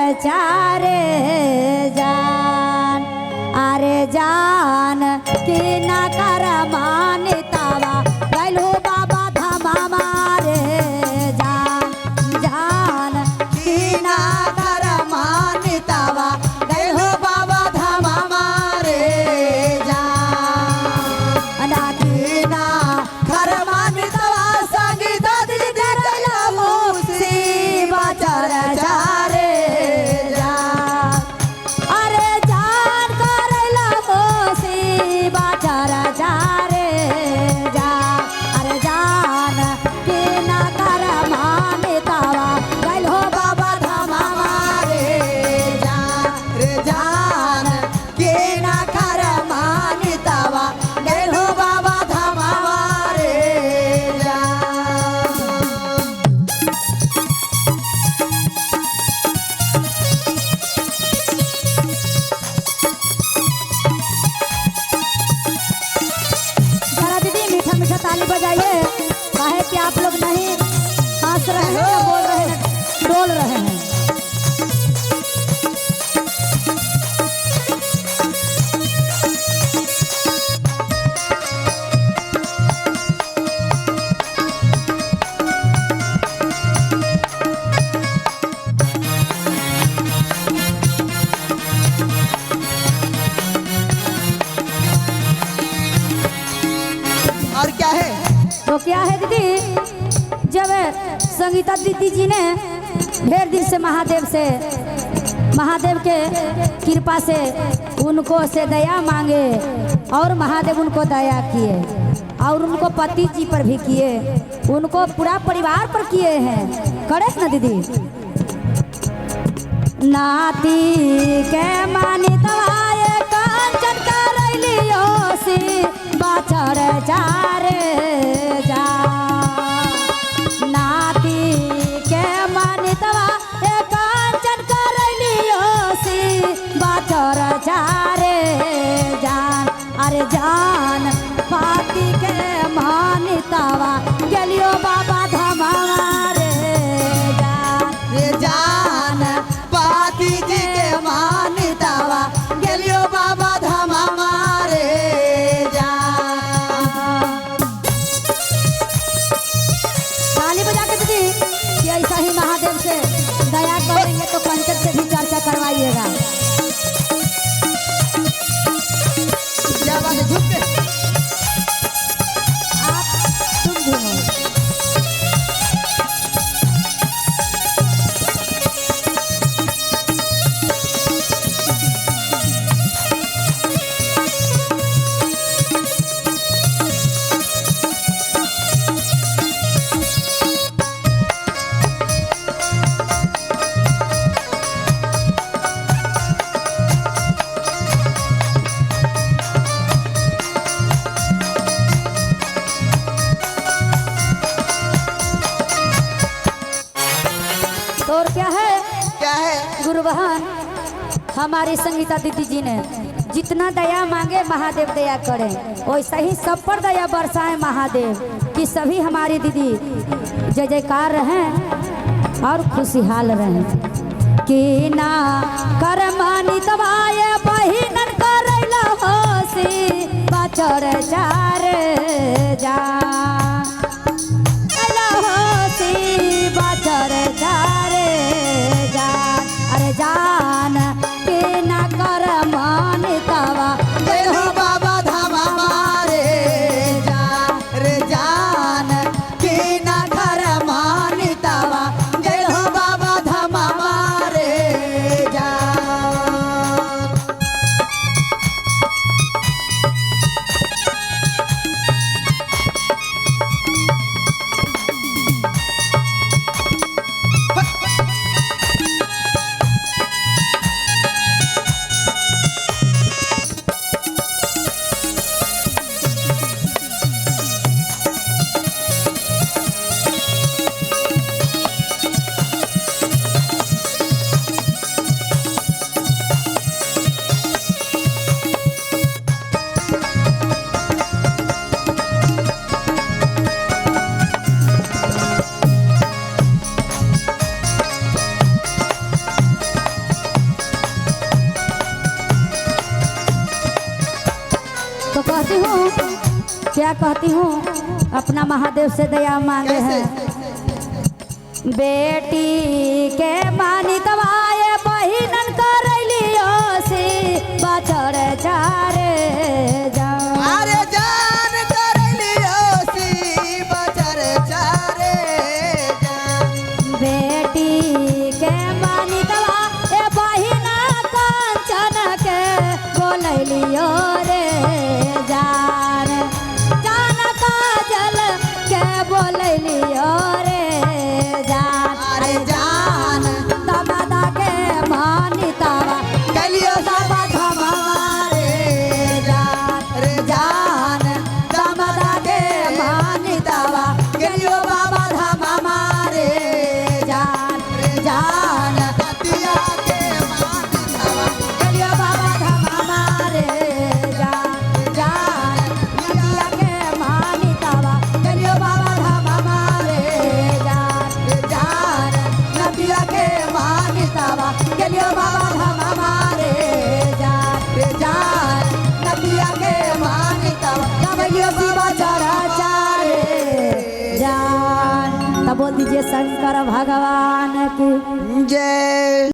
चर्चा रे जान, अरे जान की ना कर मानितावा गैलू बाबा धामा मारे जान, जान की ना कर मानितावा गैलू बाबा धामा मारे जान। ना की ना कर मानितावा संगीता दीदी कैला मुसीबा चर्चा रे जान। अरे जान करैला मुसीबा चर्चा रे जान, अरे जान की ना कर मानितावा गैलू बाबा धामा मारे जान रे जान के ना कर मानितावा गैलू बाबा धामा मारे जान। जरा दीदी मीठा मीठा ताली बजाइए, काहे कि आप लोग नहीं हंस रहे हैं या बोल रहे हैं, डोल रहे हैं। और क्या है? तो क्या है दीदी, जब संगीता दीदी जी ने ढेर दिन से महादेव से, महादेव के कृपा से उनको से दया मांगे और महादेव उनको दया किए और उनको पति जी पर भी किए, उनको पूरा परिवार पर किए हैं। करे ना दीदी? नाती के मानी दवाए कंचन करैलियो सी बाचर चारे जा, नाती के मानी दवाए कंचन करैलियो सी बाचर चारे जान, अरे जान पाती के मानितावा गेलियो बाबा धामा रे जान, रे जान पाती जी के मानितावा गेलियो बाबा धामा मारे जान। ताली बजा के दीदी कि ऐसा ही महादेव से दया करेंगे तो कंचन से भी चर्चा करवाइएगा। क्या बात है, झुक के आप तुम झूमो। तो और क्या है? क्या है? गुरु बहन, हमारी संगीता दीदी जी ने जितना दया मांगे महादेव दया करें, वैसा ही सब पर दया बरसाए महादेव कि सभी हमारी दीदी जय जयकार रहें और खुशहाल रहें। कि ना कर मानी दवाए बहिनन करैला होसी बाचर चार जा, होसी बाचर चारे जान, अरे जान के ना कर मानितावा गेलू बाबा धामा मारे जान रे जान के ना कर मानितावा गेलू बाबा धामा मारे जान। कहती हूँ, क्या कहती हूँ, अपना महादेव से दया मांगे हैं। बेटी के मानी तवाए बहिनन करैलियो से बचर चारे जा। अरे जान करैलियो सी बचर चारे जा। बेटी के मानी तवाए बहिना कंचन के बोलैलियो रे जान, जान काजल के बोलैलियो रे जान। अरे जान दमदा के मानी तवा कलियो बाबा धमारे जा रे जान, दमदा के मानी तवा कलियो बाबा धमारे जान रे जान, दतिया के मानी तवा कलियो बाबा धमारे जान, जान नदिया के मानी तवा कलियो बाबा धमारे जान रे जान, नदिया के मानी तवा कलियो बाबा धमारे जान रे जान, नदिया के मानी तवा कलियो बाबा चरा चारे जान। तब बोल दीजिए शंकर भगवान की जय।